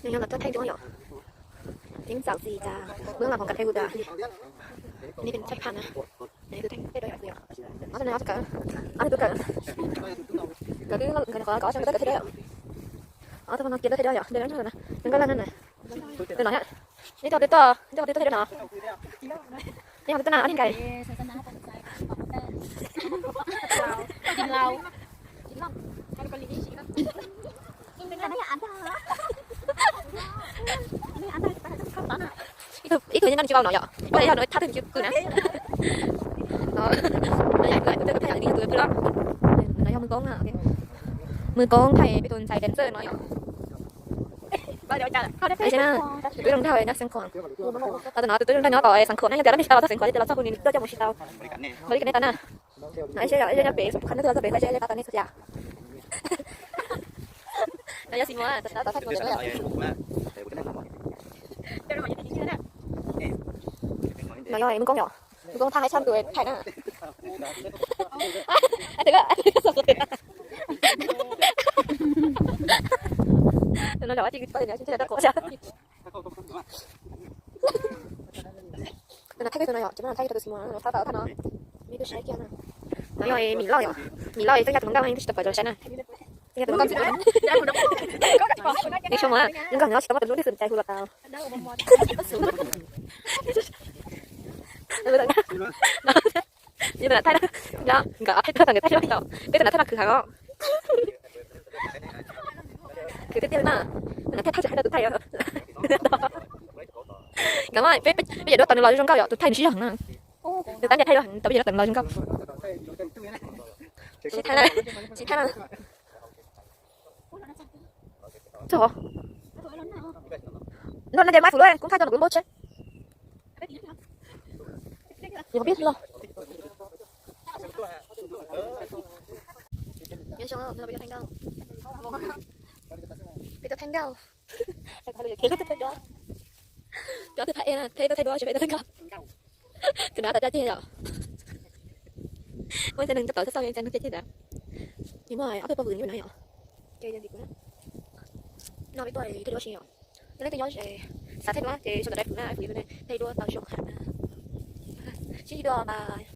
Nws yog los tuaj thaij duab yom. Teeb txaus txiv tas, wb los hmoov kav thaij hu tas. Ni pes tshaj phaj na. Nws tus theej peb rau yom, ob tug no ob tug kawm, ob tug tub kawm, kawm twb nkawd nyuam qhuav kawm ob xyoo nkawd tuaj kawm thaij duab yom. Ob tug no kiag tuaj thaij duab yom, zoo nkauj lawm na. Tus no yom, neb tuaj twb tuaj, neb tuaj twb tuaj thaij duab no. Neb tuaj na ob leeg nkaus. Ib tug yeej noj nws tsis vau no yom, ua li yog nws thab twg nws tsis kwv na. No yog ib tug, tus twg thaij yog tus kwv los. No yog Mws Koob na, Mws Koob thaij peb tus ntxhais dancer no yom. Twb zoo nraug nyob Xeev Khuam. Tus no tus twb zoo nraug nyob tom Xeev Khuam na, yog tias lawv tsis tau los txog Xeev Khuam ces los txog kuv nws tuaj coj mus tsis tau. Npaum li kev nej tau na. No ib seb yom, ib seb nyob pem Xeev Khuam nej tuaj los txog pem thaij seb pab tau nej txhua yam. No yog xis muas, tau tau thaij kuv ntawm no yom. No yog Mws Koob yom, Mws Koob thaj haib tshaj tus thaij na. Tus no zaum tsis tau tias nws tsis tau quav xwb. Tus no thaij peb tus no yom, tsis muaj no thaij rau tus xis muas no, thaij tau thaij no. Neb twb saib kiag na. No yog Mim Lauj yom, Mim Lauj tseem yog tus hluas nkauj nej twb tsis tau pom rau saib na. Tseem yog tus hluas nkauj ntxim hlub. Nws sau mas nkawd nyob tsis tau muaj tus hlub twg xwm cai hu los tau. Yog tus nam thaij, nkawd ob peb tug tau nkawd thaij lub tau, peb tus nam thaij mas khwv heev os. Khwv tiag tiag na. Tus nam thaij thaij tsis hais rau tus thaij os. Nkawd mas peb, peb cov duab tau nws los zoo nkauj yom, tus thaij nws siab zog heev na. Tus thaij nws thaij zoo heev tau peb cov duab tau nws los zoo nkauj. Tsis thaij na, tsis thaij na. Txog. No no ces maj fuv lub, kuv thaij tau no kuv npau tseg. Yog peb los. Nyob zoo, peb tuaj thaij nkauj. Peb tuaj thaij nkauj. Cov twg thaij es na, peb tuaj thaij duab, peb tuaj thaij nkauj. Tus no tau caj ceg yom. Muaj cov neeg tau tau xauj cov neeg caj ceg ntawd. Nws muaj ob tug poj vwm nyob no yom. Ces yog tim kuv na. No peb tuaj thaij duab si yom. Yog leej twg nyob xav thaij duab ces sau ntawv rau kuv na, kuv yuav thaij duab tau zoo heev na. Sib ntsib dua mas.